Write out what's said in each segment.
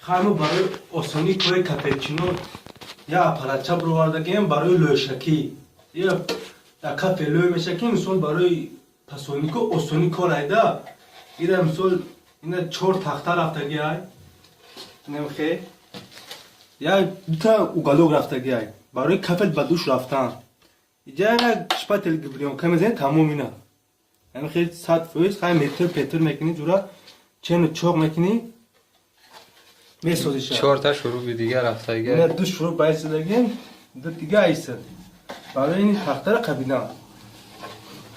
Хаймо барои осонии кори кафелчино я аппаратча бировардагием барои лӯшакӣ. Я дар кафел лӯй меша ки мисол барои пасонико осонӣ кор айда. Ира мисол ина чор тахта рафтаги ай. Немхе. Я дута уголок рафтаги ай. Барои кафел ба душ рафтан. Иҷа як шпатель гибрионка мезанӣ тамом ина. Ҳамин хел 100% хай метр петр мекунӣ ҷура чену чоқ мекунӣ месозиша. Чорта шуруби дигар рафтагӣ. Ина ду шуруб байсидагим, ду дига айсад. Барои ин тахтара қабидан.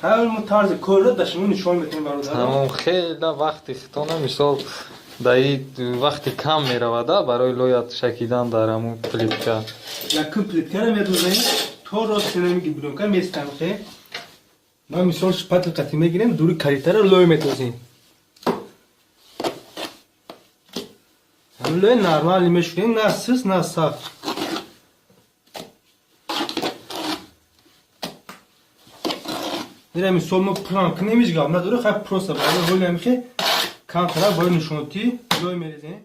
Ҳар мо тарзи корро да шумо нишон метем бародар. Тамом хеле вақти хитона мисол даи вақти кам меравада барои лоят шакидан дар ҳамун плитка. Якум плиткаро медозем, то рост синами гибрионка местам хе. Ма мисол шпател қати мегирем, дури каритаро лой метозем. Ҳамин лой нормали мешунем, на сис, на сахт. Ира мисол мо план кунем, ҳеҷ гап надора, хай просто барои ҳоли ҳамихе камтара барои нишонотӣ лой мерезем.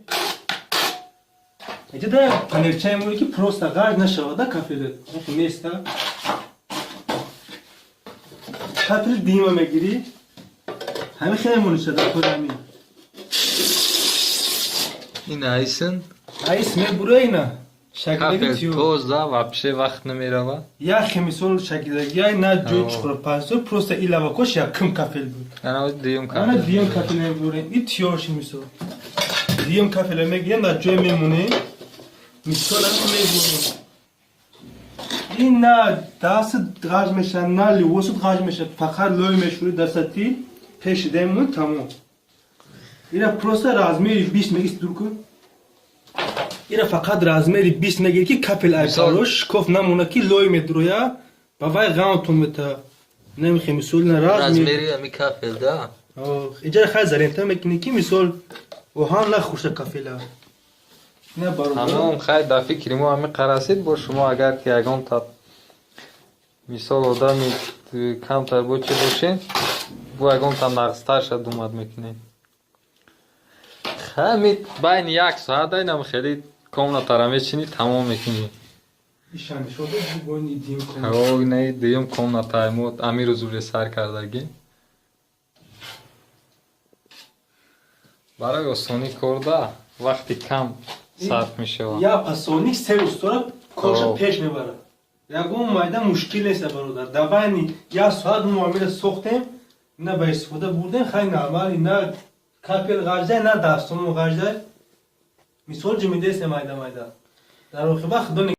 Иҷа да панелчае моне ки просто ғарз нашавада кафеле. Места. Кафел дима мегирӣ. Ҳамин хеле мониша дар кори ҳамин. Ин айсин? Айс мебура ина. Шакидаги Кафел тиё. тоза вообще вақт намерава. Яхе мисол шакидаги ай на ҷои чуқур пасто просто илавакош якум кафел буд. Ана дуюм Ана кафел. дуюм кафел мебурем. И тиёши мисол. Дуюм кафеле мегирем дар ҷой мемонем. Мисол ҳам мебурем. Ин на дастат ғаж мешавад, на либосат ғаж мешавад. Фақат лой мешӯри дастати пеши демон тамом. Ира просто размери 20 мегист дур кун. Ира фақат размери 20 мегири ки кафел айпарош шикоф намона ки лой медуроя ба вай ғамтон мета. Намехе мисол на размер. Размери ами кафел да. Иҷа хай зарента мекунӣ ки мисол оҳан нахӯрша кафела. На бародар. Тамом хай дар фикри мо ҳамин қарасид бо шумо агар ки ягон та мисол одами камтар бо чи бошед, бо ягон та нағзтарша думат мекунед. Ҳами байни як соат айнам хеле комнатара мечинӣ тамом мекунӣ. О, инаи дуюм комнатаи мо амиру зуре сар кардагӣ. Барои осонӣ корда вақти кам сарф мешавад. Я пасоник се устора корша пеш мебарад. Ягон майда мушкил нест бародар. Дар байни як соат мо амира сохтем, на ба истифода бурдем, хай нормали, на капел ғаждай, на дастомо ғаждай. Мисол ҷимидесем майда майда. Дар оқибат худо